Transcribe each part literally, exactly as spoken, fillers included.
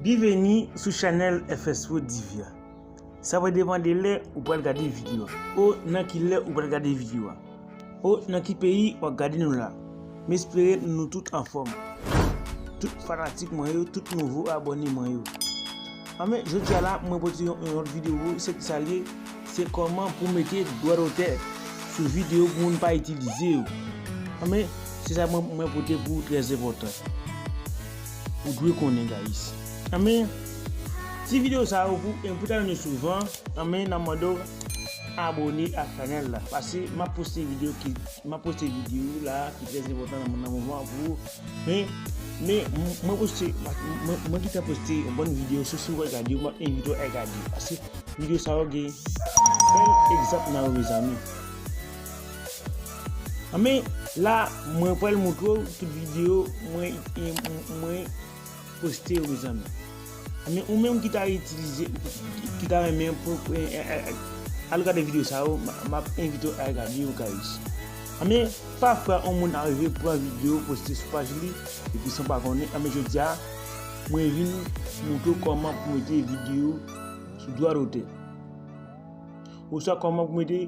Byenveni sou chanèl F S O Divya. Sa va depann de lè ou pral gade videyo a. O, nan ki lè ou pral gade videyo a. O, nan ki peyi w ap gade nou la. M espere nou tout anfòm. Tout fanatik mwen yo, tout nouvo abòne mwen yo. Anben, jodi a la, mwen pote yon, yon lòt videyo, se ki sa l ye, se kòman pou mete dwa dotè sou videyo pou moun pa itilize yo. Anben, se sa mwen, mwen pote pou ou, trè enpòtan. Ou dwe konnen, guys. Anben, ti videyo sa yo pou, pou ta jwenn yo souvan, anben, n a mande w abòne ak chanèl la. Paske m ap poste videyo ki, m ap poste videyo la ki trè enpòtan nan, nan moman pou ou. Men, men, m-, mwen poste, mwen, mwen gentan poste yon bann videyo, si, si w pa gade yo, m ap envite w al gade. Paske videyo sa yo gen bèl egzanp nan yo, mezanmi. Anben, la, mwen pral montre w tout videyo mwen, mwen poste yo, mezanmi. Anben, ou menm ki ta itilize, ki ta renmen pou, eh, eh, eh, al gade videyo sa yo, m, m ap envite w al gade yo, guys. Anben, pafwa, yon moun arive pran videyo, poste sou paj li, epi san pa konnen, anben, jodi a, mwen vin montre w kòman pou mete videyo sou dwa dotè. Oswa kòman pou mete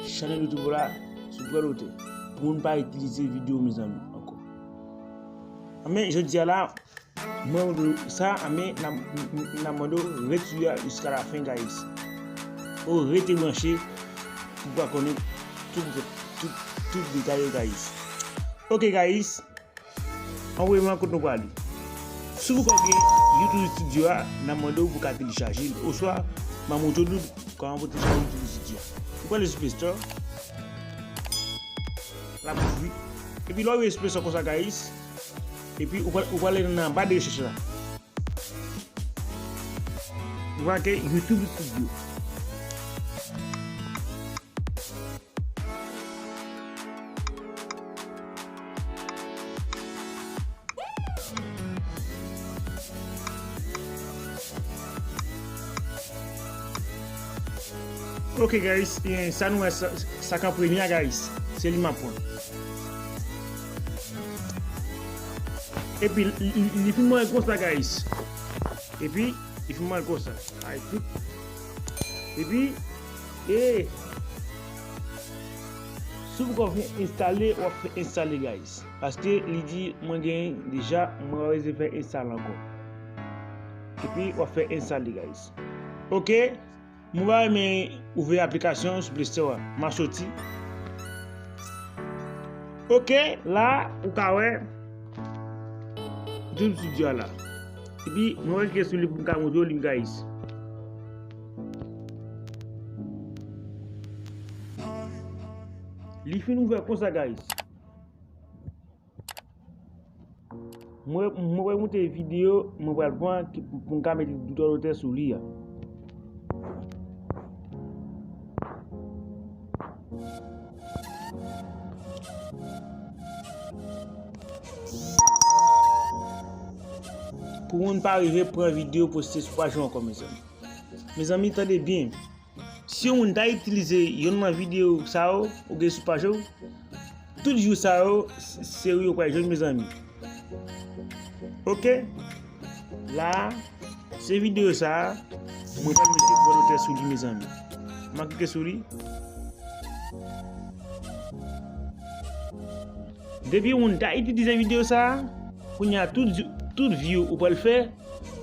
chanèl YouTube la sou dwa dotè. Pou moun pa itilize videyo, mezanmi, ankò. Anben, jodi a la, mwen, sa, anben, n a, n a mande w ret sou a jiska lafen, guys. Ou rete branche pou w ka konnen tout, tout, tout detay yo, guys. Ok, guys. Anvoye mwen kote nou prale. Si w poko gen YouTube Studio a, n a mande w pou w ka telechaje l. Oswa, m a montre nou kòman pou telechaje YouTube Studio a. Ou prale sou Play Store. L ap ouvri. Epi lè w rive sou Play Store konsa, guys, epi ou pral, ou prale nan ba de rechèch la. Ou make YouTube Studio. Ok, guys, eh, sa nou wè, sa, sa k an premye a, guys, se li m ap pran. Epi, li, li, li fin mwen konsa, guys. Epi, li fin mwen konsa. Ay, tout. Epi, e, si w poko fin enstale, w ap fè enstale, guys. Paske li di, mwen gen deja, mwen pa bezwen fè enstale ankò. Epi, w ap fè enstale, guys. Ok. Mwen pa renmen ouvè aplikasyon sou Play Store a. M a soti. Ok, la, ou ka wè YouTube Studio a la. Epi, mwen wè klike sou li pou m ka montre w li, guys. Li fin ouvè konsa, guys. Mwen, mwen pral montre videyo mwen pral pran ki, pou, pou m ka mete dwa dotè sou li a. Pou moun pa rive pran videyo poste sou paj ou ankò, mezanmi. Mezanmi, tande byen. Si yon moun ta itilize yonn nan videyo sa yo ou gen sou paj ou, tout view sa yo, s-, se ou yo pral jwenn, mezanmi. Ok? La, se videyo sa a, mwen pral mete dwa dotè sou li, mezanmi. M a klike sou li. Depi yon moun ta itilize videyo sa a, kounye a tout, tout view ou pral fè,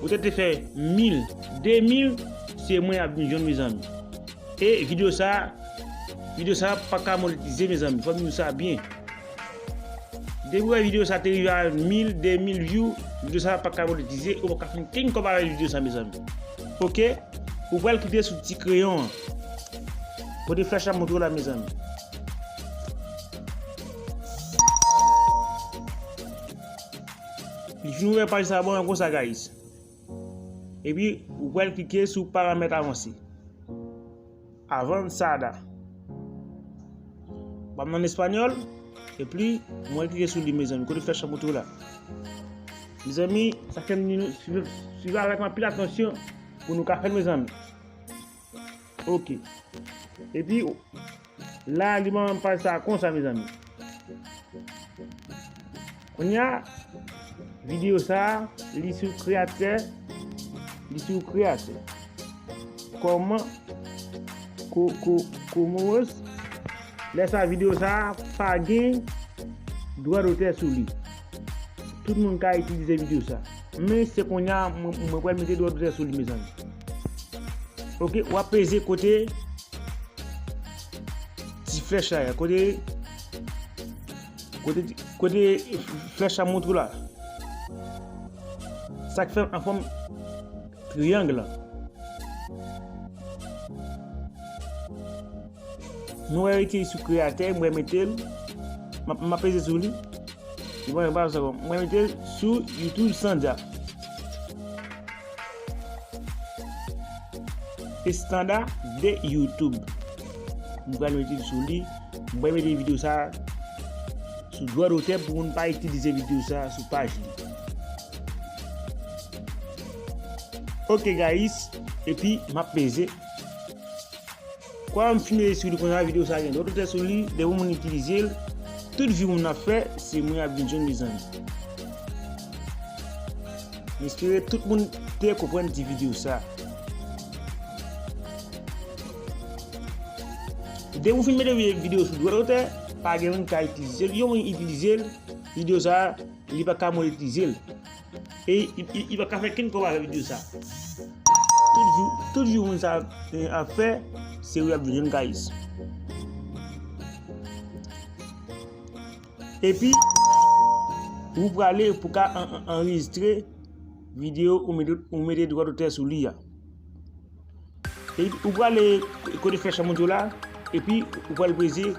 ou te, te fè mil, de mil, se mwen y ap vin jwenn, mezanmi. E videyo sa, videyo sa pa ka monetize, mezanmi. Fò m di nou sa byen. Depi w wè videyo sa te rive a mil, de mil view, videyo sa pa ka monetize, ou pa ka fè kenn kòb avèk videyo sa, mezanmi. Ok? Ou pral klike sou ti kreyon an. Kote flèch la montre w la, mezanmi. Li fin ouvè paj sa ban mwen konsa, guys. Epi, ou pral klike sou paramèt avanse. Avanzada. Ban m nan espanyòl. Epi, mwen klike sou li, mezanmi. Kote flèch la montre w la? Mezanmi, sa fè m di nou, swiv, swiv avèk anpil atansyon pou nou ka fè l, mezanmi. Ok. Epi, la, li ban m paj sa konsa, mezanmi. Kounye a, videyo sa, li sou kreyatè, li sou kreyatè. Kòman ko, ko, Komoros, lè sa videyo sa pa gen dwa dotè sou li. Tout moun ka itilize videyo sa. Men se kounye a, mwen, mwen pral mete dwa dotè sou li, mezanmi. Ok, w ap peze kote ti flèch la, kote, kote, kote flèch la montre w la. Sa k fè an fòm triyang lan. Nou wè rete sou kreyatè, mwen mete l. M ap, m ap peze sou li. Mwen, mwen, mwen mete l sou YouTube Sandja. Estanda de YouTube. Mwen pral mete l sou li. Mwen mete videyo sa sou dwa dotè pou moun pa itilize videyo sa sou paj li. Ok, guys. Epi, m ap peze. Kwa m fin mete sou li konsa, videyo sa gen dwa dotè sou li, depi moun itilize l, tout vi moun ap fè, se mwen ap vin jwenn, mezanmi. M espere tout moun te konprann ti videyo sa. Depi w fin mete vi-, videyo sou dwa dotè, pa gen moun ka itilize l. Yon moun itilize l, videyo sa, li pa ka monetize l. E li, li, li pa ka fè kenn kòb avèk videyo sa. Tout jou, tout jou moun sa, eh, ap fè, se ou y ap jwenn, guys. Epi, ou prale pou ka an, an, anrejistre videyo ou mete, ou mete dwa dotè sou li a. E ou prale kote flèch la montre w la, epi ou pral peze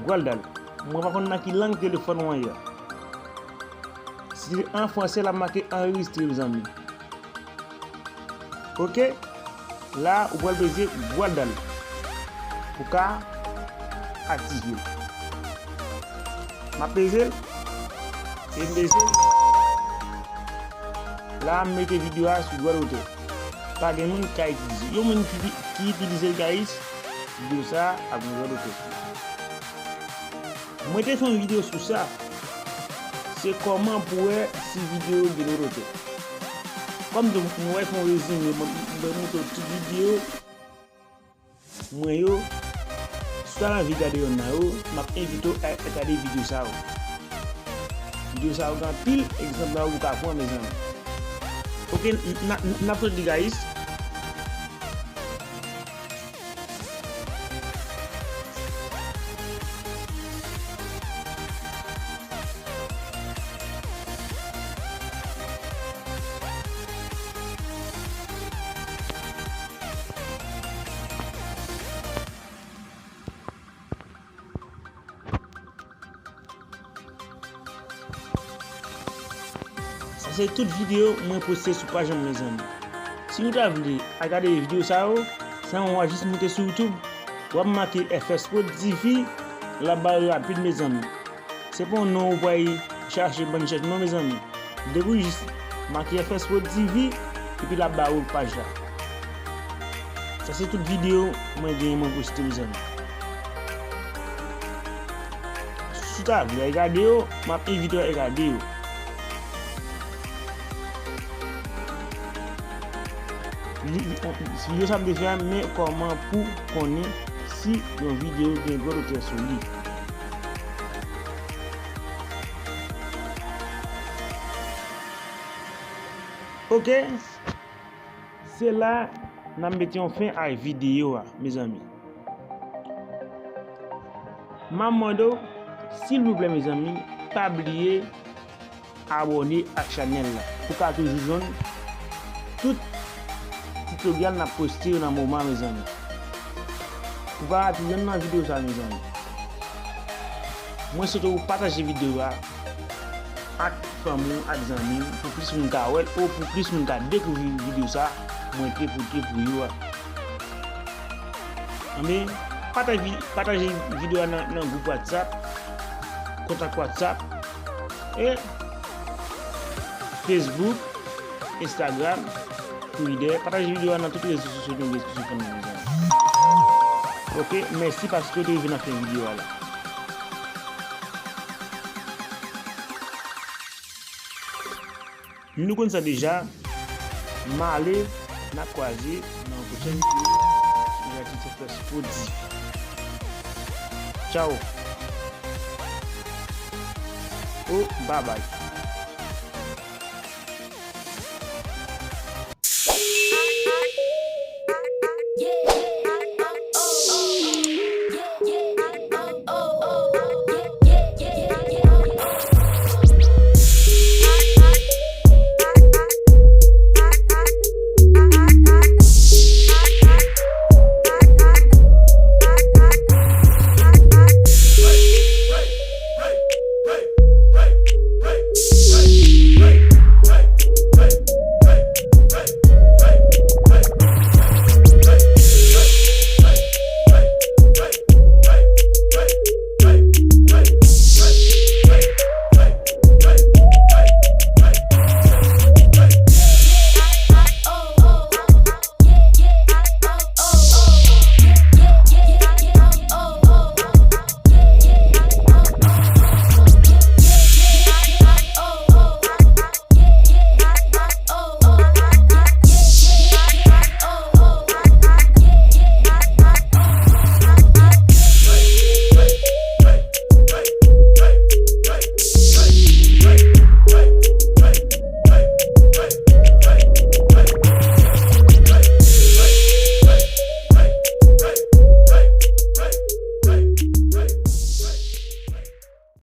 Gualdal. Mwen pa konn nan ki lang telefòn ou an ye a. Si se an fransè, l ap make anrejistre, mezanmi. Ok? La, ou pral peze Gualdal pou ka aktive l. M ap peze l. E m peze l. La, m mete videyo a sou dwa dotè. Pa gen moun ki ka itilize. Yon moun ki, ki itilize l, guys, videyo sa ap gen dwa dotè sou li. Mwen te fè yon videyo sou sa. Se kòman pou wè si videyo gen dwa dotè. Kòm nou wè fè yon rezime, mwen, mwen montre w tout videyo mwen yo, si w ta anvi gade yonn nan yo, m ap envite w a, a gade videyo sa yo. Videyo sa yo gen anpil egzanp la ou ka pran, mezanmi. Ok, n, n, n, n ap sot li, guys. Sa se tout videyo mwen poste sou paj mwen, mezanmi. Si nou ta vle al gade videyo sa yo, sa yon w a jis moute sou YouTube, w ap make F S Prod T V, l ap bare rapid, mezanmi. Se pa yon non ou pral chache bann chèch non, mezanmi. Depi w jis make F S Prod T V, epi l ap ba ou paj la. Sa se tout videyo mwen genyen mwen poste, mezanmi. Si w ta vle al gade yo, m ap envite w al gade yo. Li, li, videyo sa m te fè a, men kòman pou konnen si yon videyo gen dwa dotè sou li. Ok, se la n ap mete yon fen a videyo a, mezanmi. M ap mande w, silvouplè, mezanmi, pa bliye abòne ak chanèl la pou ka toujou jwenn tout titoryal n ap poste yo nan moman, mezanmi. Pou pa rate yonn nan videyo sa, mezanmi. Mwen swete w pataje videyo a. ak fanmi w, ak zanmi w, pou plis moun ka wè l, ou pou plis moun ka dekouvri videyo sa mwen te pote pou yo a. Anben, pataje, pataje videyo a nan, nan gwoup WhatsApp, kontak WhatsApp, e Facebook, Instagram, Twitter. Pataje videyo a nan tout rezo sosyo nou gen sou fanmi nou zanmi. Ok, mèsi paske w te rive nan fen videyo a la. Nou konn sa deja. M ale, n ap kwaze nan yon pwochèn videyo. Mwen Jackie Saint-Esprit Prod. Tchao. Oh, babay.